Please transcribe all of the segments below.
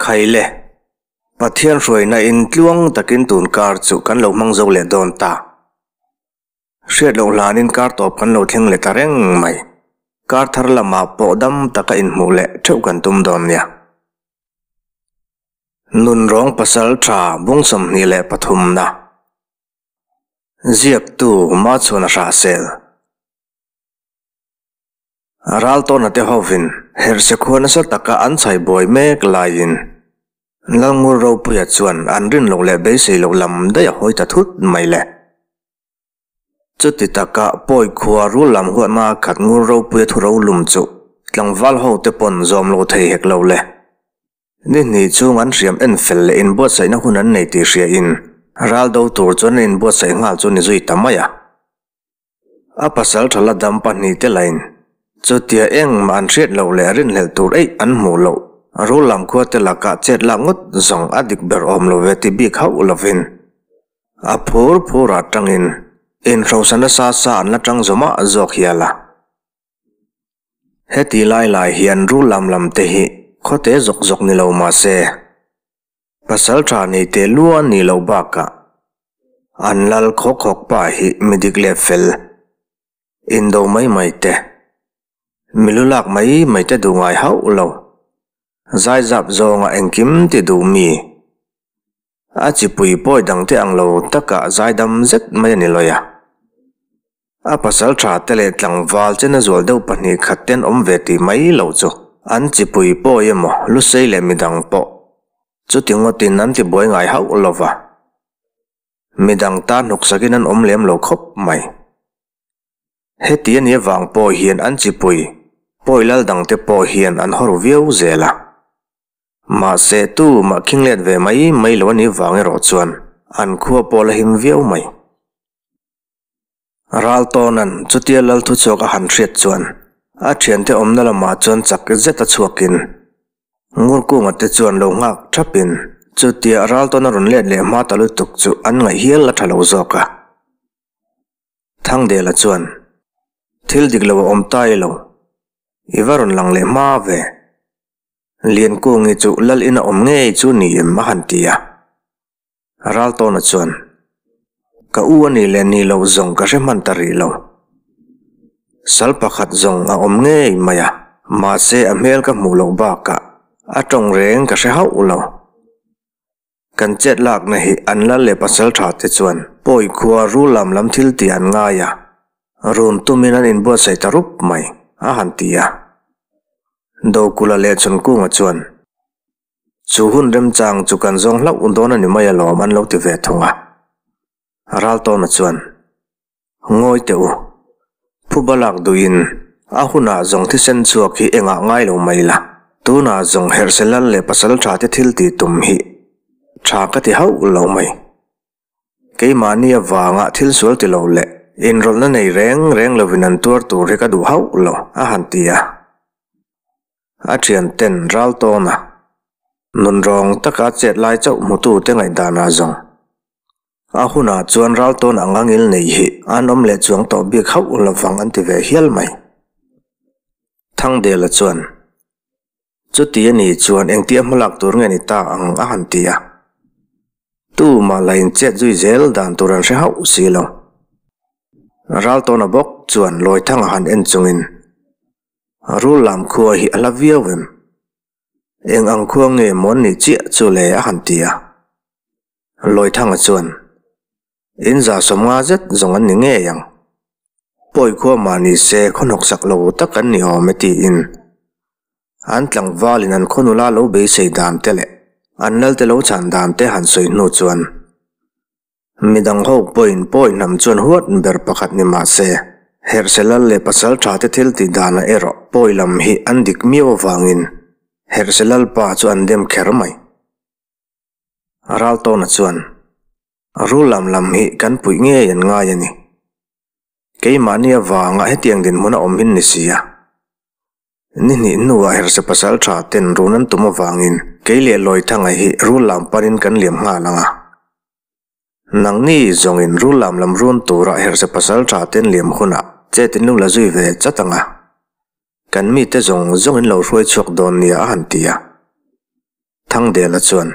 Khaile, Pathian hruaina in tluang takin tun kar chu kan lo hmang zo leh dawn ta. Hriat loh hlanin kar tawp kan lo thleng leh ta reng mai. Kar thar lamah pawh dam taka inhmuh leh theuh kan tum dawn nia. Nunrawng pasal tha bung 23 na. Ziaktu Machhuana Hrahsel. Raltawna te hovin herhse khua nasa taka an chhai buai mek laiin Lalngur Ropuia chuan an rin loh leh beisei loh lam daih a hawi ta thut mai le. Chuti taka pawi khua rul lam huatna khat Ngur Ropuia thu ro lum chu tlangval ho te pawn zawm lo thei hek lo le. Ni hnih chung an hriam en fel leh inbuatsaihna hun an nei tih hria in ral do tur chuan an inbuatsaih nghal chu ni zui ta mai a. A pasal tha la dam pahnihte lain chutia engmah an hriat loh leh rinhlelh tur eih an hmuh loh rul lam khuate lakah chet lak ngawt zawng a dik ber awm lo ve ti bik hauh lovin a phur phurah tangin inhrosa nasa sa an la tang zawmah zawk hial a. Heti lai lai hian rul lam lam te hi khawte zawk zawk ni lo mah se pasal tha nei teh lua a nih loh bakah an lal khawk khawk pa hi mi dik leh fel indo mai mai te, mi lu lak mai mai te duh ngai hauh lo, zaizap zawnga engkim ti duh mi, a chipui pawi dangte ang lo taka zaidam zet mai a ni lawi a. A pasal tha te leh tlangval chen a zual deuh pahnih khat ten awm ve tih mai lo chu an chipui pawi emaw Lusei leh midang pawh chuti ngawtin an ti buai ngai hauh lo va. Midang tan hnawksakin an awm lem lo khawp mai. Heti a nih avang pawh hian an chipui pawi lal dangte pawh hian an hawr viau zel a. Mahse tumah khing let ve mai mai lo a nih vang erawh chuan an khua pawh la him viau mai. Raltawna'n chutia lal thuchhuak a han hriat chuan a thiante awmna lamah chuan chak zet a chhuakin Ngurkunga te chuan lo nghak thapin chutia Raltawna rawn let leh hma ta lutuk chu an ngaih hial a tha lo zawk a. Thangdela chuan, Thil dik lo a awm ta i lo, i va rawn lang leh hma ve. Liankungi chu lal ina awm ngei chu ni em a han ti a. Raltawna chuan, Ka u a nih leh nih loh zawng ka hre hman ta rih lo. Sal pakhat zawng a awm ngei mai a, mahse a hmel ka hmuh loh bakah a tawng reng ka hre hauh lo. Kan chet lakna hi an lal leh pasal tha te chuan pawi khua rul lam lam thil tih an ngai a, run tumin an inbuatsaih ta rup mai, a han ti a. Dokula leh Chhunkunga chuan, Chu hun remchang chu kan zawng hlauh dawn a ni mai alawm an lo ti ve thung a. Raltawna chuan, Ngawi teh u, phuba lak duhin a hunah zawng thisen chhuak hi engah ngai lo mai la, tunah zawng herhse lal leh pasal tha te thil tih tum hi tha ka ti hauh lo mai. Keimahni avanga thil sual ti lo leh inrawlhna nei reng reng lovin an tuar tur hi ka duh hauh lo, a han ti a. A thianten ral tawn a, nunrawng taka chet lai chauh hmutute ngaihdanah zawng. A hunah chuan ral tawn ang angil nei hi an awm leh chuang tawh bik hauh lovang an ti ve hial mai. Thangdela chuan, Chuti a nih chuan engtia hmalak tur nge ni ta ang a han ti a. Tumah la inchet zui zel dan tur an hre hauh si lo. Ral tawna bawk chuan Lawithanga han en chungin, Rul lam khua hi a hla viau em? Eng ang khua nge mawn nih chiah chu le a han ti a. Lawithanga chuan, In za sawmnga zet zawng an ni ngei ang. Pawi khua mah ni se khaw hnawksak lo tak an ni awm e tiin an tlangvalin an khaw nula lo beisei dan te leh an lalte lo chhan dan te han sawi hnu chuan Midang ho pawhin pawi hnam chuan huat ber pakhat ni mah se, Herhse lal leh pasal tha te thil tih danah erawh pawi lam hi an dik miau avangin Herhse lalpa chu an dem kher mai. Raltawna chuan, Rul lam lam hi kan puih ngei an ngai a ni. Keimahni avanga hetiang dinhmun a awm hin ni si a. Ni hnih hnuah Herhse pasal tha ten run an tum avangin kei leh Lawithanga hi rul lam panin kan liam nghal ang a. Nangni zawngin rul lam lam run tura Herhse pasal tha ten liam hunah chet in lo la zui ve chat ang a. Kan mite zawng zawng in lo hruai chhuak dawn nia a han ti a. Thangdela chuan,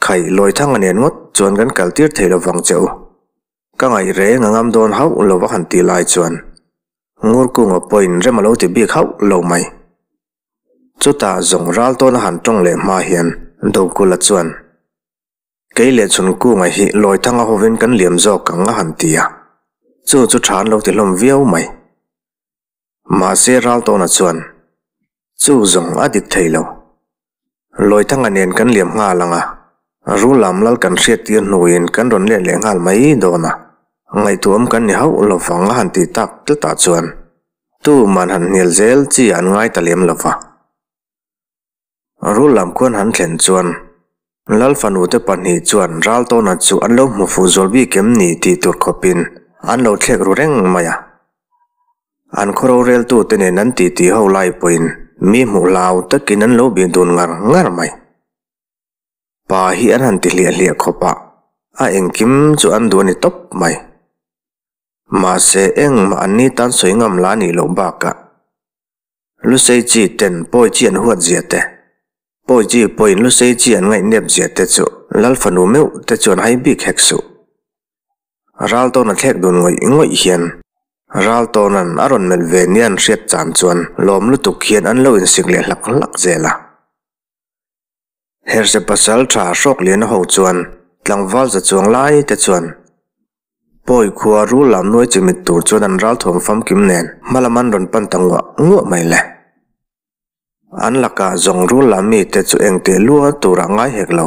Khai, Lawithanga nen ngawt chuan kan kal tir thei lo vang che u. Ka ngaih reng a ngam dawn hauh lo a han ti lai chuan Ngurkunga pawhin rem a lo ti bik hauh lo mai. Chutah zawng ral tawn a han tawng leh hma hian Dokula chuan, Kei leh Chhunkunga hi Lawithanga hovin kan liam zawk ang a han ti a, chu chu tha an lo ti hlawm viau mai. Mahse Raltawna chuan, Chu zawng a dik thei lo. Lawithanga nen kan liam nghal ang a, Rulam lal kan hriattir hnuin kan rawn let leh nghal mai dawn a, ngaihtuahawm kan ni hauh lo vang a han ti tak tlatah chuan tuman han hnial zel chi an ngai ta lem lo va. Rulam khuan han thlen chuan Lal fanute pahnih chuan Raltawna chu an lo hmu fuh zual bik em ni tih tur khawpin an lo thlek ru reng mai a. An khaw roreltute nen an titi ho lai pawhin mi hmuh hlau takin an lo bih dun ngar ngar mai. Pa hi an han ti hliah hliah khawp a, a engkim chu an duh a ni tawp mai. Mahse engmah an ni tan sawi ngam la nih loh bakah Lusei chi ten pawi chi an huat zia te, pawi chi pawhin Lusei chi an ngaihnep zia te chu Lal fanu meuh te chuan hai bik hek suh. Raltawna thlek dun ngawih ngawih hian Raltawna'n a rawn melh ve nia an hriat chan chuan lawm lutuk hian an lo insik leh hlak hlak zel a. Herse pasal tha hrawk lian a ho chuan tlangval za chuang lai te chuan Pawi khua rul lam nuai chi mit tur chuan an ralthuam famkim nen hma lam an rawn pan ta nguah nguah mai le. An lakah zawng rul lam mite chu eng teh lua turah ngai hek lo.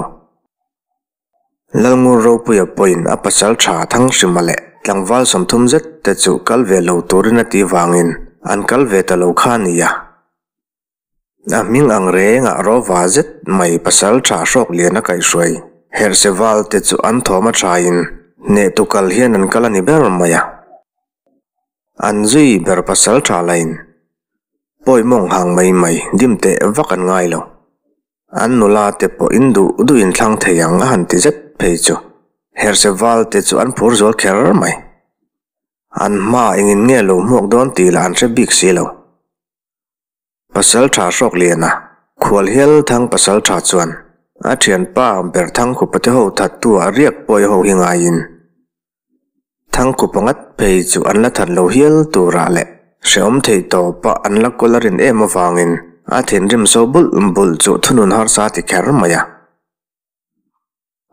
Lalngur Ropuia pawhin a pasal tha Thanghrima leh tlangval 30 zet te chu kal ve lo turin a tih vangin an kal ve ta lo kha a ni a. A hming ang rengah rawva zet mai pasal tha hrawk lian a kaihhruai. Herhse val te chu an thawm a thain hnehtu kal hian an kal a ni ber mai a. An zui ber pasal tha lain pawi mawng hang mai mai dim teh vak an ngai lo. An nula te pawh in duh duh in thlang thei ang a han ti zet phei chu Herhse val te chu an phur zual kher mai. An hma engin nge lo hmuak dawn tih lah an hre bik si lo. Pasal tha hrawk lian a, khual hial thang pasal tha chuan a thianpa ber Thangkhupa te ho thattu ah riak pawi ho hi ngaiin Thangkhupa ngat phei chu an la that lo hial turah leh hrehawm thei tawpa an la kawl a rin em avangin a thinrim so bulh bulh chu thunun harsa ti kher mai a.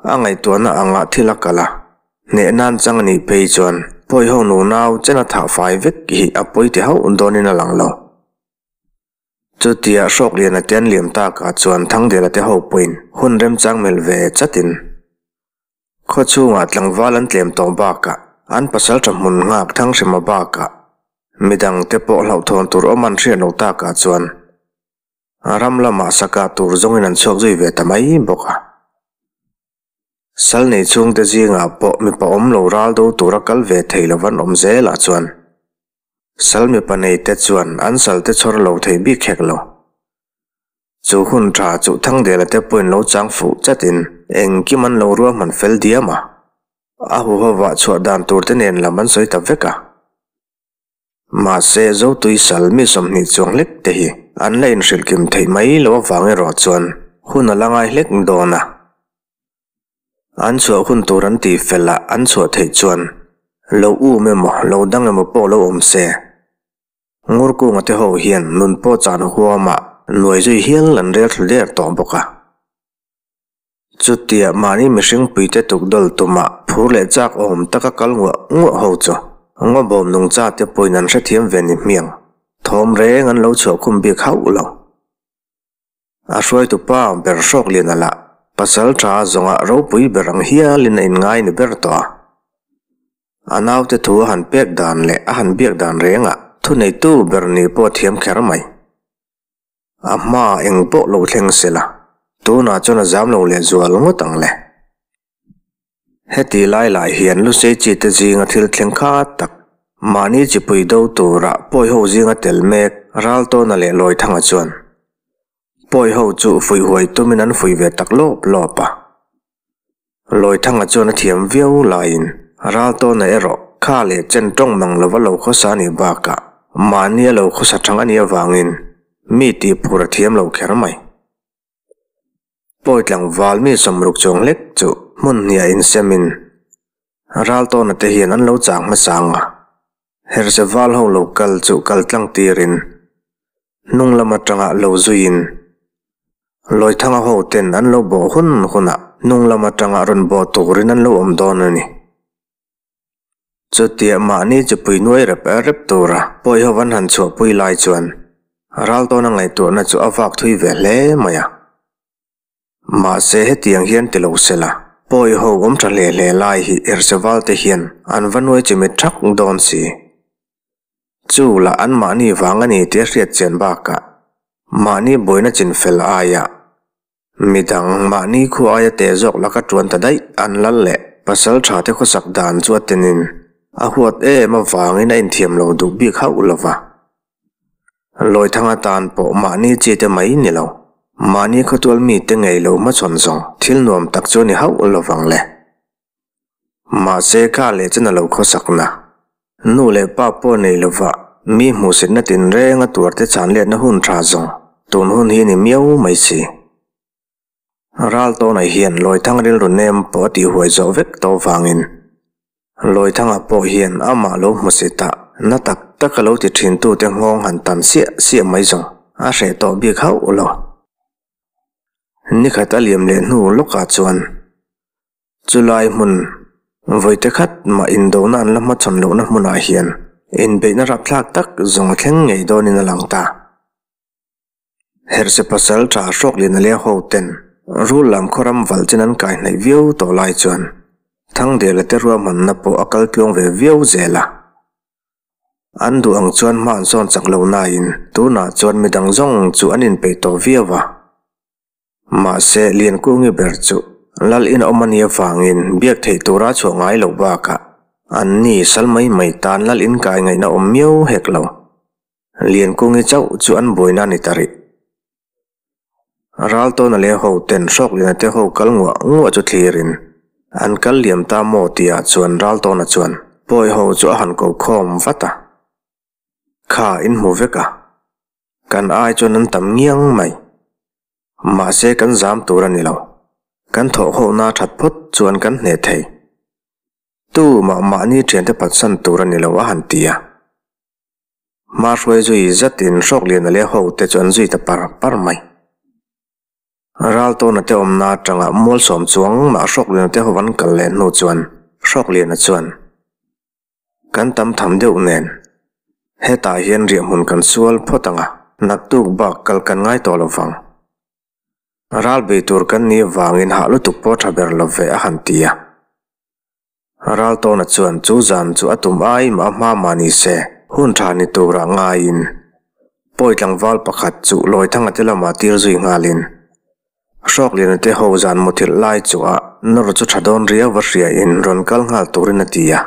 A ngaihtuahna angah thil a kal a, hneh nan chang a nih phei chuan pawiho nunau chen a thah fai vek hi a pawi ti hauh dawnin a lang lo. Chutia Hrawkliana te an liam takah chuan Thangdela te ho pawhin hun remchang melh ve chatin khaw chhungah tlangval an tlem tawh bakah an pasaltha hmun nghak Thanghrima bakah midang te pawh hlauhthawn tur awm an hriat loh takah chuan Ram lamah saka tur zawngin an chhuak zui ve ta mai bawk a. Sal nei chhungte zingah pawh mipa awm lo ral do tura kal ve thei lo an awm zelah chuan sal mipa neite chuan an salte chhawr lo thei bik hek lo. Chu hun tha chu Thangdela te pawhin lo chang fuh chatin engkim an lo ruahman fel diam a. A huhovah chhuah dan turte nen lam an sawi ta vek a. Mahse, Zotui sal mi 20 chuang hlek te hi an la inhrilh kim theih mai loh avang erawh chuan hun a la ngai hlek dawn a. An chhuah hun tur an tih fel a an chhuah theih chuan lo um emaw lo dang emaw pawh lo awm se. Ngurkunga te ho hian nun pawh chan huamah nuai zui hial an rel thlu der tawh bawk a. Chutia mahni mihring puite tukdawl tuma phur leh chak awm taka kal nguah nguah ho chu ngawbawm nungcha te pawhin an hrethiam ve ni hmiang thawm reng an lo chhuah khum bik hauh lo. A hruaitu pa ber hrawk lian a lah pasal tha zawngah ropui ber ang hialin a inngai ni ber tawh a. A naute thu a han pek dan leh a han biak dan rengah thuneitu ber ni pawh a thiam kher mai. A hma eng pawh lo thleng se la, tunah chuan a zam lo leh zual ngawt ang le. Heti lai lai hian Lusei chi te zinga thil thleng kha tak, mahni chipui do tura Pawiho zinga tel mek Raltawna leh Lawithanga chuan Pawiho chu fuih huai tumin an fuih ve tak lawp lawp a. Lawithanga chuan a thiam viau laiin Raltawna erawh kha leh chen tawng mang lova lo khawsa a nih bakah mahni a lo khawsa thang a nih avangin mi tih phur a thiam lo kher mai. Pawi tlangval mi 60 chuang hlek chu hmun hniah insemin Raltawna te hian an lo chang hmasa ang a, Herhse val ho lo kal chu kal tlang tirin hnung lam atanga lo zuiin Lawithanga ho ten an lo bawh hun hunah hnung lam atanga rawn bawh turin an lo awm dawn a ni. Chutia mahni chu pui nuai rep rep tura pawi ho an han chhuahpui lai chuan Raltawna ngaihtuahna chu a vak thui ve hle mai a. Mahse hetiang hian ti lo sela, pawi ho awm tha hle hle lai hi Erseval te hian an va nuai chimit thak dawn si. Chu lah anmahni vang a ni tih a hriat chian bakah mahni buaina chinfel aia midang mahni khu aia teh zawk laka tuan ta daih an lal leh pasal tha te khawsak dan chu a tenin a huat em avangin a inthiam lo duh bik hauh lova. Lawithanga tan pawh mahni chi te mai ni lo, mahni khawtual mi te ngei lo hmachhawn zawng thil nuam tak chu a ni hauh lovang le. Mahse kha leh chen a lo khawsakna, nu leh pa pawh nei lova mi hmuhsitna tinreng a tuar te chhanletna hun tha zawng tun hun hi a ni miau mai si. Raltawnah hian Lawithang rilru nem pawh a tihhuai zawh vek tawh vangin Lawithanga pawh hian amah lo hmu si ta, na tak tak a lo ti thintute nghawng han tan siah siah mai zawng a hreh tawh bik hauh lo. Nikhat a liam leh hnu lawkah chuan chulai hmun vawite khat mah indona an la hmachhawn lohna hmunah hian inbeihna rapthlak tak zawng a thleng ngei dawnin a lang ta. Herhse pasal tha Hrawkliana leh ho ten rul lam khawram val chen an kai hnaih viau tawh lai chuan Thangdela te ruahmanna pawh a kal tluang ve viau zel a. An duh ang chuan hma an sawn chak lo nain tunah chuan midang zawng chu an inpeih tawh viau a. Mahse Liankungi ber chu Lal in awm a nih avangin biak theih tura chhuah ngai loh bakah an ni sal mai mai tan Lal in kai ngaihna awm miau hek lo. Liankungi chauh chu an buaina a ni ta rih. Raltawna leh ho ten Hrawkliana te ho kal nguah nguah chu thlirin an kal liam ta maw tihah chuan Raltawna chuan pawi ho chu a han ko khawm vat a. Kha in hmu vek a, kan ai chuan an tam ngiang mai. Mahse kan zam tur a ni lo, kan thawh hona that phawt chuan kan hneh thei. Tu mah mahni thiante phatsan tur a ni lo a han ti a. Hma hruai zui zatin Hrawkliana leh ho te chu an zui ta par par mai. Raltawna te awmna atanga mualsawm chuang mah Hrawkliana te ho an kal leh hnu chuan Hrawkliana chuan, Kan tam tham deuh nen, hetah hian riahhmun kan sual phawt ang a, naktuk bak kal kan ngai tawh lo vang. Ral bei tur kan nih vangin hah lutuk pawh tha ber lo ve a han ti a. Raltawna chuan chu zan chu a tum ai mah hma mah ni se, hun tha ni turah ngaiin pawi tlangval pakhat chu Lawithanga te lamah tir zui nghalin Hrawkliana te ho zan muthilh lai chu a nawr chu tha dawn riau va hriain rawn kal nghal turin a ti a.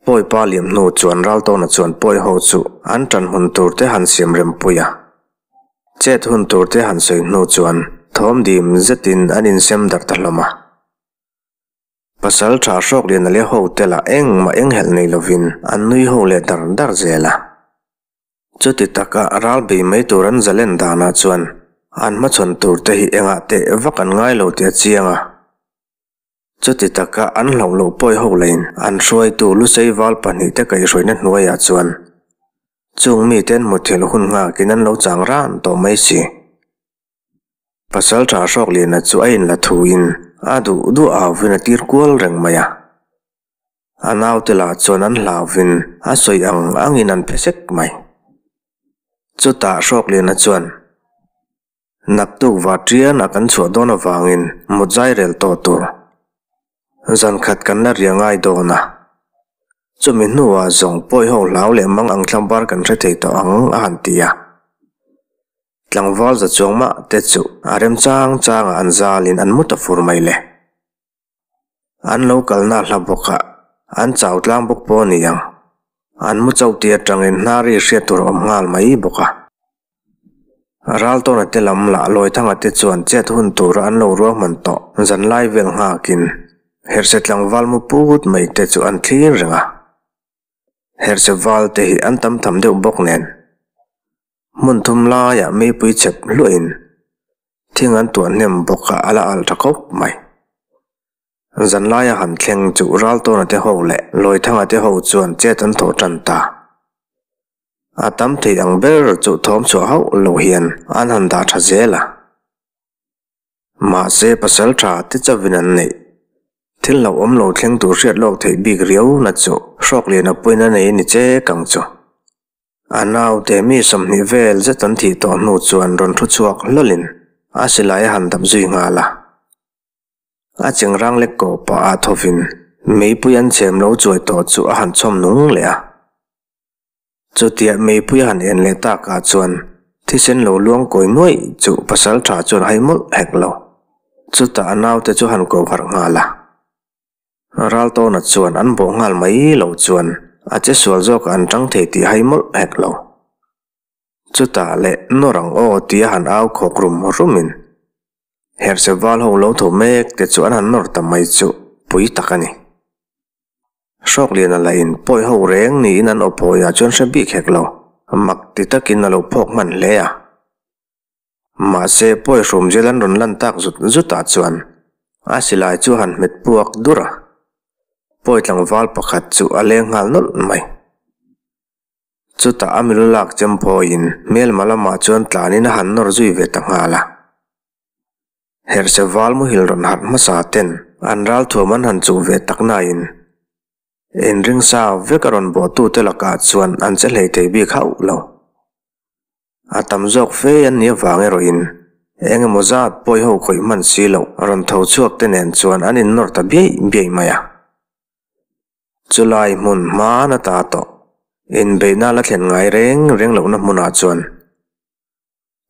Pawi pa liam hnu chuan Raltawna chuan pawi ho chu an tan hun tur te han siam rem pui a. Chet hun tur te han sawi hnu chuan thawm dim zetin an insem darh ta hlawm a. Pasal tha Hrawkliana leh ho te lah engmah enghelh nei lovin an nui ho leh dar dar zel a. Chuti taka ral bei mai tur an zalen danah chuan an hmachhawn tur te hi engah teh vak an ngai lo tih a chiang a. Chuti taka an hlauh loh pawi ho lain an hruaitu Lusei val pahnihte kaihhruaina hnuaiah chuan chung miten muthilh hun nghakin an lo chang ran tawh mai si. Pasal tha Hrawkliana chu a inla thuin a duh duh auvin a tir kual reng mai a. A naute lah chuan an hlauvin a sawi ang angin an phe sek mai. Chutah Hrawkliana chuan, Naktuk Vatriana kan chhuah dawn avangin mut zai rel tawh tur. Zan khat kan la ria ngai dawn a. Chumi hnuah zawng pawi ho hlau leh mang ang thlangvar kan hre thei tawh ang a han ti a. Tlangval za chuang mah te chu a rem chang changah an zalin an mu ta fur mai le. An lo kalna hla bawkah an chau tlang bawk pawh a ni ang. An mu chauh tih atangin hnari hriat tur a awm nghal mai bawk a. Raltawna te lam lah Lawithanga te chuan chet hun tura an lo ruahman tawh zanlai vel nghakin Herhse tlangval mu put mai te chu an thlir reng a. Herhse val te hi an tam tham deuh bawk nen. Hmun thum laiah meipui chep hluahin Thing an tuah hnem bawk a, a la alh tha khawp mai. Zanlaia han thleng chu Raltawna te ho leh Lawithanga te ho chuan chet an thawh tan ta. A tam thei ang ber chu thawm chhuah hauh lo hian an han dah tha zel a. Mahse pasal tha te chauhin an neih. Thil hlauhawm lo thleng tur hriat lawk theih bik riau na chu hrawk lian a puina nei ni che kang chu. A naute mi 20 vel zet an thih tawh hnu chuan rawn thu chhuak hlawlin a silai a han dap zui nghal a. A chengrang lek kawh pah ah thawvin meipui an chhem lo chuai tawh chu a han chhawm nung leh a. Chutia meipui a han en leh takah chuan thisen lo luang kawi nuaih chu pasal tha chuan hai mawlh hek lo. Chutah a naute chu han ko harh nghal a. Raltawna chuan an bawh nghal mai lo chuan a che sual zawkah an tang thei tih hai mawlh hek lo. Chutah leh nawr ang aw tia han au khawk rum rumin Herhse val ho lo tho mek te chu an han nawr ta mai chu pui tak a ni. Hrawkliana lah in pawi ho reng niin an aw phawiah chuan hre bik hek lo, mak ti takin a lo phawk hman hle a. Mahse pawi hrum zel an rawn lan tak zut zutah chuan a silai chu a han hmet puak dur a, pawi tlangval pakhat chu a leng nghal nawlh mai. Chutah a milu lak chem phawiin hmelma lamah chuan tlanin a han nawr zui ve ta nghal a. Herhse val muhil rawn harh hmasa ten an ralthuam an han chuh ve tak nain inring sa vek a rawn bawhtute lakah chuan an che hlei thei bik hauh lo. A tam zawk fe an nih avang erawhin eng emaw zat pawi ho khawih hman si loh rawn tho chhuak te nen chuan an innawr ta biaih biaih mai a. Chulai hmun hman ata tawh inbeihna la thlen ngai reng reng lohna hmunah chuan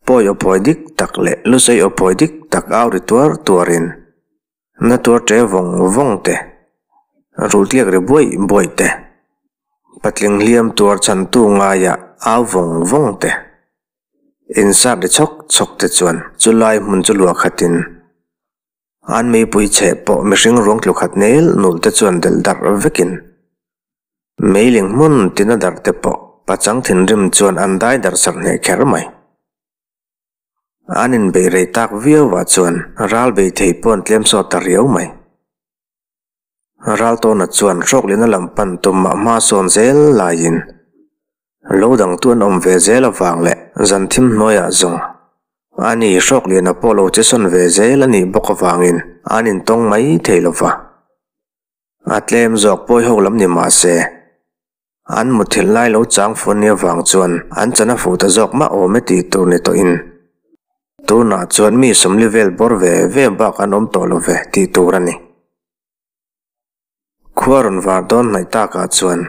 Pawi aw phawi dik tak leh lusei aw phawi dik tak au ri tuar tuarin na tuar ṭe vawng vawng te, rultliak ri buaih buaih te, patling hliam tuar chhantu ngaia au vawng vawng te, insat ri chhawk chhawk te chuan chulai hmun chu luah khatin an meipui chheh pawh mihring ruang tlu khat nel nul te chuan delh darh vekin Meiling hmun tina darh te pawh pachang thinrim chuan an dai darh sak hneh kher mai. An inbeih rei tak viauah chuan ral bei thei pawh an tlem sawt ta riau mai. Raltawna chuan hrawklina lam pan tumah hma sawn zel laiin lo dangtu an awm ve zel avang leh zan thim hnuaiah zawng ani hrawkliana pawh lo che sawn ve zel a nih bawk avangin an intawng mai thei lova. A tlem zawk pawi ho lam ni mah se, an muthilh lai lo chang fun ni avang chuan an chan a fuh ta zawk mah awm e tih tur ni tawhin tunah chuan mi 40 vel bawr ve ve bak an awm tawh lo ve tih tur a ni. Khua rawn var dawn hnaih takah chuan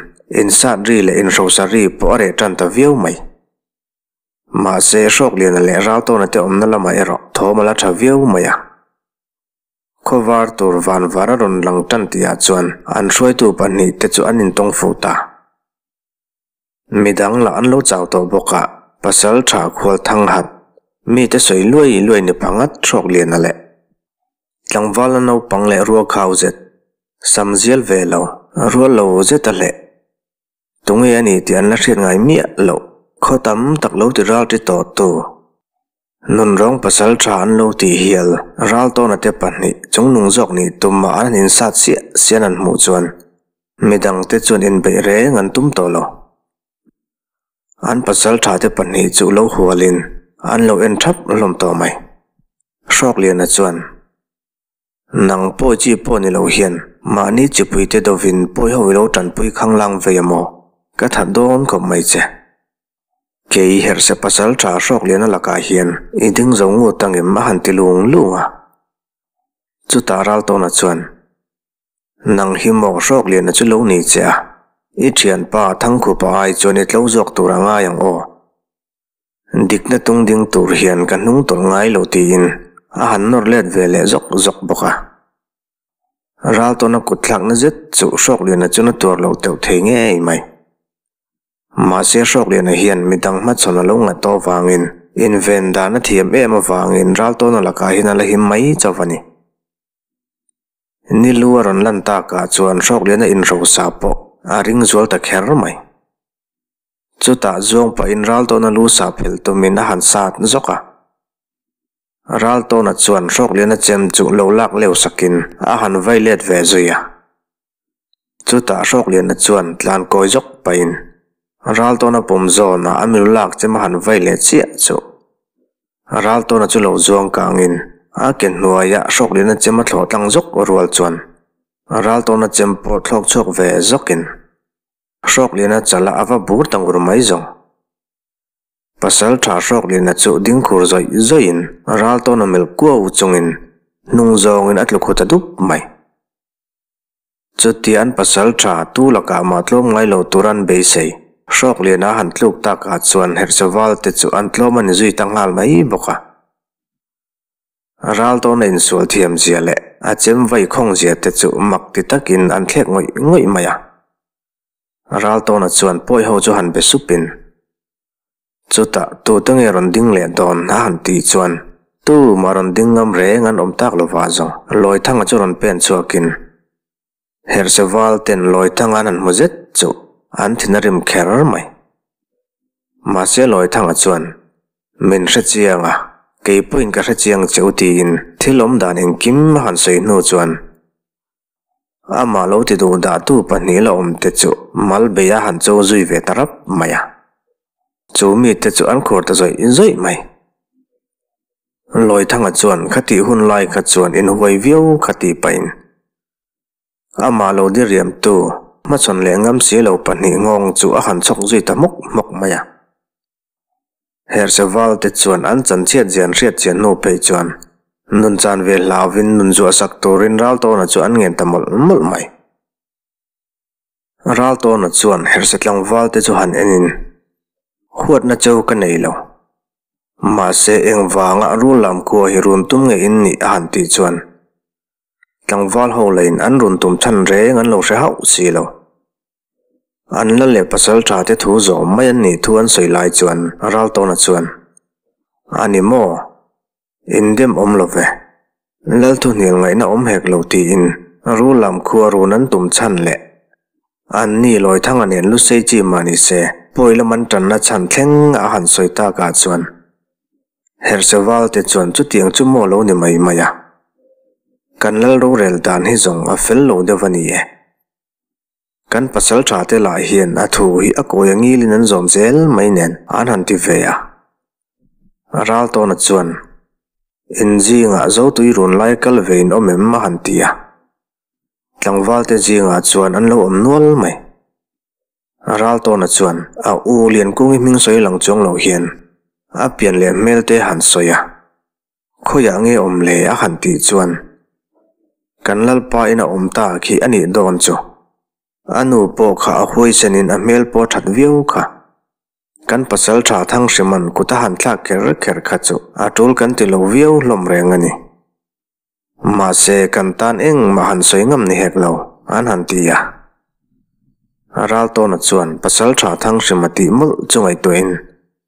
insat ri leh inhrosa ri pawh a reh tan ta viau mai. Mahse, Hrawkliana leh Raltawna te awmna lamah erawh thawm a la tha viau mai a. Khawvar tur van var a rawn lang tan tihah chuan an hruaitu pahnih te chu an intawng fuh ta. Midang lah an lo chau tawh bawk a, pasal tha khual thang hat, mite sawi luai luai ni phangat hrawk liana leh tlangval a naupang leh rual khau zet, sam zial ve lo, rual lo zet a hleh. Tunge a ni tih an la hriat ngai miah loh, khaw tam tak lo ti ral ti tawh tu. Nunrawng pasal tha an lo tih hial Raltawna te pahnih chungnung zawk nih tum ah an han insat siah sian an hmuh chuan midang te chuan inbeih reng an tum tawh lo. An pasal tha te pahnih chu lo hualin an lo en thap hlawm tawh mai. Hrawkliana chuan, Nang pawi chi pawh ni lo hian mahni chipui te dovin pawi ho i lo tanpui khanglang vei a maw? Ka that dawn khawp mai che. Kei herhse pasal tha hrawk lian a lakah hian i ding zo ngut angem a han ti lung lung a. Chutah Raltawna chuan, Nang hi maw hrawk liana chu lo ni che a, i thianpa Thangkhupa ai chuan i tlo zawk tur a ngai ang aw. Dikna tung ding tur hian ka hnung tawlh ngai lo tiin a han nawr let ve leh zawk zawk bawk a. Raltawna kut thlakna zet chu hrawk liana chuan a tuar lo teuh thei ngei mai. Mahse Hrawkliana hian midang hmachhawn a lo ngah tawh avangin inven dan a thiam em avangin Raltawna lakah hian a la him mai chauh a ni. Ni lu a rawn lan takah chuan Hrawkliana inhrosa pawh a ring zual ta kher mai. Chutah zuang pahin Raltawna lu sah phelh tumin a han sat zawk a. Raltawna chuan Hrawkliana chem chu lo lak leu sakin a han vai let ve zui a. Chutah Hrawkliana chuan tlan kawi zawk pahin Raltawna pum zawnah a milu lak chem a han vai leh chiah chu. Raltawna chu lo zuang kangin a ke hnuaiah Hrawkliana chem a thlawh tlang zawk rual chuan Raltawna chem pawh thlawk chhuak ve zawkin Hrawkliana chalah a va bur ta ngur mai zawng. Pasal tha Hrawkliana chu ding khur zawih zawihin Raltawna melh kuau chungin hnung zawngin a tlu khu ta dup mai. Chutia an pasal tha tu lakah mah tlawm ngai lo tur an beisei. Hrawkliana han tluk takah chuan Herhseval te chu an tlawm a ni zui ta nghal mai bawk a. Raltawna insual thiam zia leh a chem vai khawng zia te chu mak ti takin an thlek ngawih ngawih mai a. Raltawna chuan pawi ho chu han be supin, Chutah tute nge rawn ding leh dawn? a han tih chuan tumah rawn ding ngam reng an awm tak lova zawng Lawithanga chu rawn pen chhuakin Herhse val ten Lawithanga an han hmu zet chu an thin a rim kher mai. Mahse Lawithanga chuan, Min hre chiang a, kei pawhin ka hre chiang che u tiin thil awm dan engkim a han sawi hnu chuan Amah lo ti duh dahtu pahnih la awm te chu mal bei a han cho zui ve ta rap mai a. Chu mite chu an khur ta zawih zawih mai. Lawithanga chuan khatih hun lai kha chuan inhuai viau kha tih pahin amah lo diriamtu hmachhawn leh ngam si lo pahnih nghawng chu a han chhawk zui ta hmawk hmawk mai a. Herhse valte chuan an chanchhiat zian hriat chian hnu phei chuan nun chan ve hlauvin nun zuah sak turin Raltawna chu an ngen ta mawlh mawlh mai. Raltawna chuan Herhse tlangvalte chu han enin, Huatna cheu ka nei lo. Mahse engvanga rul lam khua hi run tum nge in nih a han tih chuan tlangval ho lain an run tum chhan reng an lo hre hauh si lo. An la leh pasal tha te thu zawm mai an nih thu an sawi lai chuan Raltawna chuan, A ni maw? In dem awm lo ve. Lal thu hnial ngaihna awm hek lo tiin rul lam khua run an tum chhan leh an ni Lawithanga nen lusei chi mah ni se pawi lam an tanna chhan thleng a han sawi takah chuan Herhseval te chuan chutiang chu maw lo ni mai mai a. Kan lal rorel dan hi zawng a fel lo deuh a ni e. Kan pasal tha te lah hian a thu hi a kawi a ngilin an zawm zel mai nen an han ti ve a. Raltawna chuan, In zingah Zotui run lai kal ve in awm em? a han ti a. Tlangval te zingah chuan an lo awm nual mai. Raltawna chuan a u Liankungi hming sawi lang chuang lo hian a pian leh hmel te han sawi a. Khawiah nge awm le a han tih chuan kan Lalpa in a awm ta khi a nih dawn chu. A nu pawh kha a huaisenin a hmel pawh a that viau kha. Kan pasal tha Thanghriman kut a han thlak kher kher kha chu a tul kan ti lo viau hlawm reng a ni. Mahse kan tan engmah han sawi ngam ni hek lo an han ti a. Raltawna chuan pasal tha Thanghrima tih mawlh chu ngaihtuahin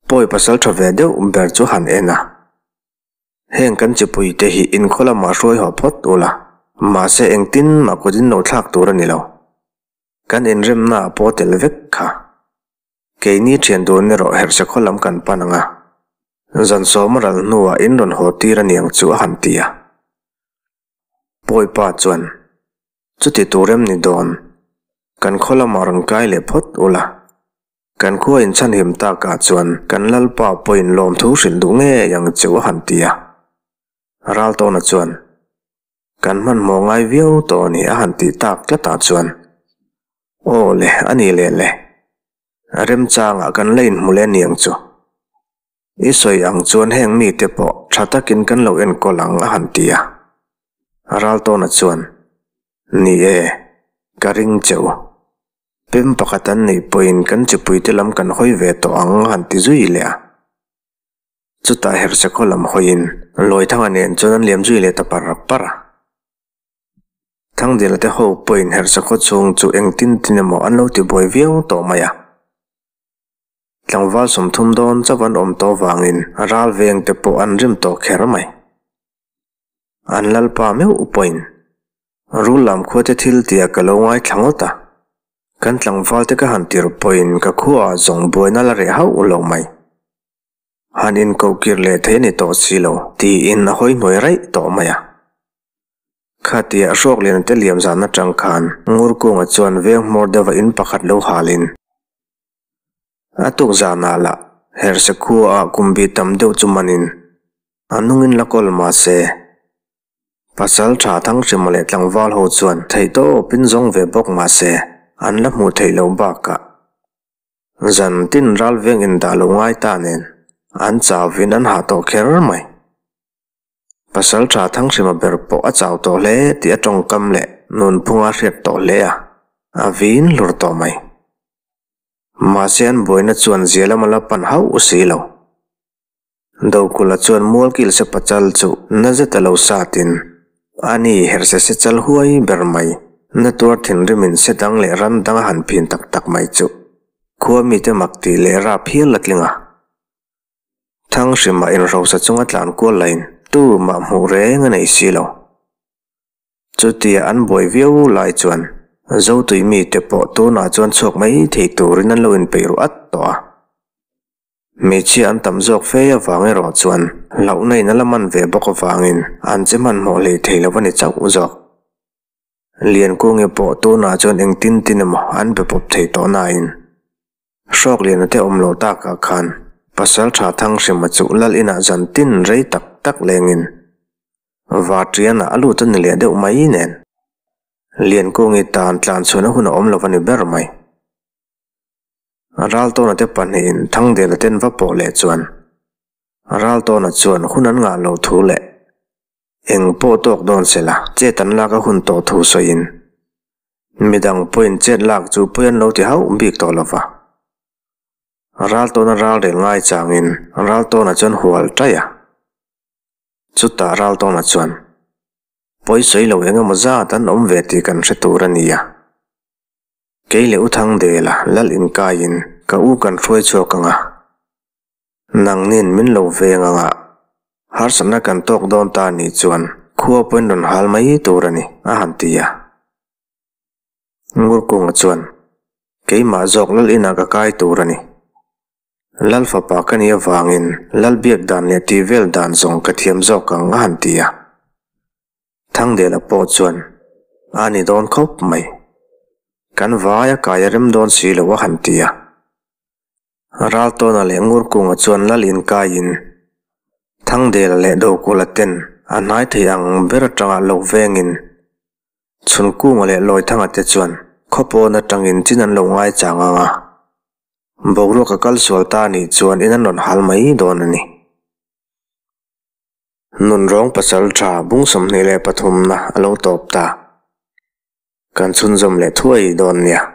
pawi pasal tha ve deuh ber chu han en a. Heng kan chipui te hi inkhaw lamah hruai haw phawt ula, mahse engtin mah kut in lo thlak tur a ni lo. Kan inremna ah pawh tel vek kha. Keini thian dun erawh herhse khaw lam kan pan ang a, zan sawm a ral hnuah in rawn haw tir a niang chu a han ti a. Pawipa chuan, Chuti tur em ni dawn, kan khaw lamah rawn kai leh phawt ula, Kan khua inchhanhim takah chuan kan Lalpa pawhin lawmthu hrilh duh ngei ang che u a han ti a. Raltawna chuan, Kan hmanhmawh ngai viau tawh a ni a han tih tak tlatah chuan, Aw le, a ni leh le. Remchangah kan la inhmu leh aniang chu. I sawi ang chuan heng mite pawh tha takin kan lo enkawl ang a han ti a. Raltawna chuan, Ni e, ka ring che u. Pem pakhat an neih pawhin kan chipuite lam kan hawi ve tawh ang a han ti zui leh a. Chutah Herhse khaw lam hawiin Lawithanga nen chuan an liam zui leh ta par par a. Thangdela te ho pawhin Herhse khaw chhung chu engtin tin emaw an lo ti buai viau tawh mai a. Tlangval 30 dawn chauh an awm tawh vangin ral veng te pawh an rim tawh kher mai. An lalpa meuh pawhin rul lam khua te thil tia ka lo ngaithla ngawt a, kan tlangval te ka han tir pawhin ka khuaah zawng buaina la reh hauh lo mai. Han inkoh kir leh thei a ni tawh si lo, tiin a hawi hnuai raih tawh mai a. Khatia Hrawkliana te liam zan atang khan Ngurkunga chuan veng hmawr deuha in pakhat lo halin a tuk zanah lah Herhse khuaah kum bi tam deuh chu manin a nungin la kawl mah se. Pasal tha Thanghrima leh tlangval ho chuan theihtawpin zawng ve bawk mah se an la hmuh theih loh bakah Zan tin ral veng in dah lo ngai ta nen an chau vin an hah tawh kher mai. Pasal tha Thanghrima ber pawh a chau tawh hle tih a tawngkam leh nunphunga hriat tawh hle a, a vin hlur tawh mai. Mahse an buaina chuan zia lam a la pan hauh si lo. Dokula chuan mualkil se pachal chu na zet a lo satin a ni herse se chal huai ber mai. Na tuar thinrimin se dang leh ram dang a han phin tak tak mai chu khua mite mak tih leh rap hial a tling a. Thanghrima inhrosa chunga tlan kual lain tu mah hmuh reng a nei si lo. Chutia an buai viau lai chuan Zotui mite pawh tunah chuan chhuak mai thei turin an lo inpeih ruh at tawh a. Hmeichhia an tam zawk fe avang erawh chuan hlauhna in a la man ve bawk avangin an che hmanhmawh hlei thei lo a ni chauh zawk. Liankungi pawh tunah chuan engtin tin emaw an be pawp thei tawh nain Hrawkliana te awm loh takah khan Pasal Tha Thanghrima chu Lal inah zan tin rei tak tak lengin Vatrianah a lut a ni leh deuh mai nen Liankungi tan tlanchhuahna hun a awm lo a ni ber mai. Raltawna te pahnihin Thangdela ten va pawh leh chuan Raltawna chuan hun an ngah lo thu leh eng pawh tawk dawn se la chet an lak a hun tawh thu sawiin midang pawhin chet lak chu pawi an lo ti hauh bik tawh lo va. Raltawna ralrel ngai changin Raltawna chuan hual taih a. Chutah Raltawna chuan pawi sawi lo eng emaw zat an awm ve tih kan hre tur a ni a. Kei leh U Thangdela lal inkaiin ka u kan hruai chhuak ang a, nangnin min lo veng ang a, harsatna kan tawk dawn ta nih chuan khua pawhin rawn hal mai tur a ni, a han ti a. Ngurkunga chuan, Keimah zawk lal inah ka kai tur a ni. Lal fapa ka nih avangin lal biak dan leh tih vel dan zawng ka thiam zawk ang, a han ti a. Thangdela pawh chuan, A ni dawn khawp mai. Kan vai a kai a rem dawn si lo a han ti a. Raltawna leh Ngurkunga chuan lal inkaiin Thangdela leh Dokula ten a hnai thei ang ber atanga lo vengin Chhunkunga leh Lawithanga te chuan khawpawn atangin chin an lo ngaichang ang a. Boruak a kal sual ta nih chuan in an rawn hal mai dawn a ni. Nunrawng pasal tha bung 23 na a lo tawp ta. Kan chhunzawm leh thuai dawn nia.